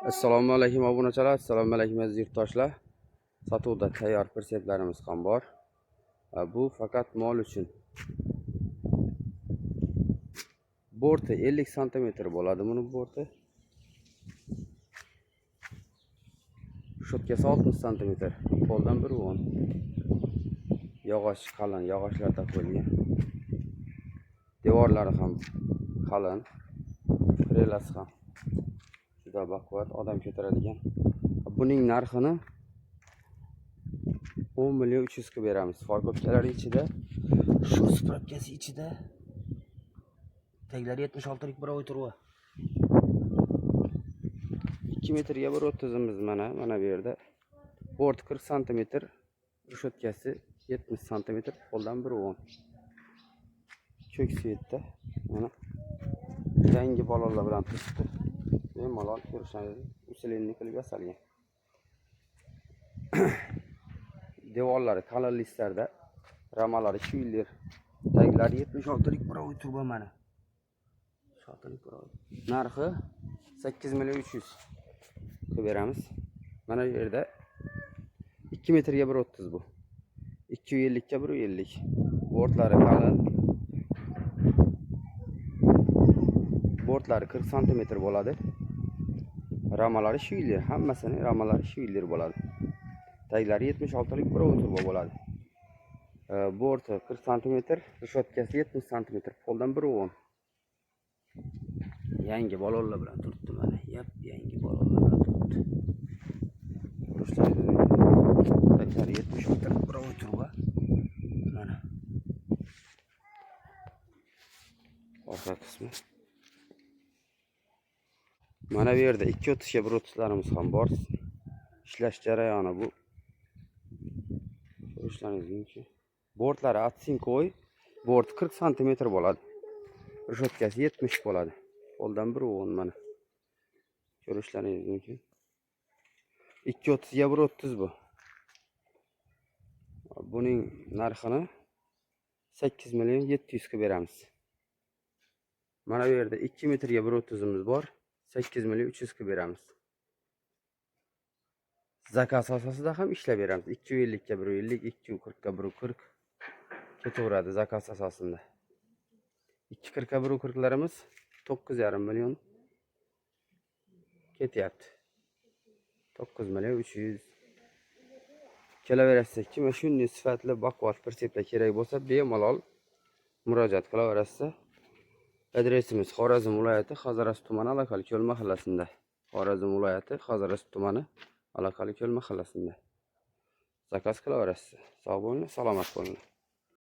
Assalomu alaykum obunachilar, assalomu alaykum aziz yurtdoshlar. Sotuvda tayyor pritseplarimiz ham bor. Bu faqat mol uchun. Borti 50 sm bo'ladi buni borti. Shotkasi 60 sm, poldan 1.10. Yog'och qalin, yog'ochlarda qo'yilgan. Devorlari ham qalin, krelasi ham juda baquvvat, odam ko'taradigan. Buning narxini 10 million 300 qilib beramiz. Farkopkalari ichida, shu spravkasi ichida, taglari 76lik буровой turba. 2 metrga 1.30imiz mana bu yerda. Bort 40 sm, reshotkasi 70 sm, poldan 1.10. Ko'k цвет da mana yangi balonlar bilan turibdi. Bemalol ko'rishingiz, усиленный qilib yasalgan. Devorlari qalin listlarda, ramalari швеллер, taglari 76lik буровой turba mana. 76lik буровой. Narxi 8 million 300 qilib beramiz. Mana bu yerda 2 metrga 1.30 bu. 250 ga 1.50. Bortlari qalin. Bortlari 40 sm bo'ladi. Ramalari швеллер, hammasini ramalari швеллер bo'ladi. Taglari 76lik буровой turba bo'ladi. Borti 40 sm, reshotkasi 70 sm, poldan 1.10. Yangi balonlar bilan turibdi mana, yap yangi balonlar bilan turibdi. Ko'rishlaringiz mumkin. Taglari 76lik буровой turba. Mana. Orqa qismi. Mana bu yerda 2.30 ga 1.30larimiz ham bor. Ishlash jarayoni bu. Ko'rishlaringiz mumkin. Bortlari отцинковый, bort 40 sm bo'ladi. Reshotkasi 70 bo'ladi. Poldan 1.10 mana. Ko'rishlaringiz mumkin. 2.30 ga 1.30 bu. Buning narxini 8 million 700 ga beramiz. Mana bu yerda 2 metrga 1.30imiz bor. 8 million 300 ga beramiz. Zakaz asosida ham ishlab beramiz. 250 ga 150, 240 ga 140 ketaveradi zakaz asosida. 240 ga 140larimiz 9,5 million ketyapti. 9 million 300 kelaverasiz. Kimga shunday sifatli baquvvat pritseplar kerak bo'lsa, bemalol murojaat qilaverasiz. Adresimiz Xorazm viloyati Xazarasp tumani Alaqaliko'l mahallasida. Xorazm viloyati Xazarasp tumani Alaqaliko'l mahallasida. Zakaz qilaverasiz. Sog' bo'linglar, salomat bo'linglar.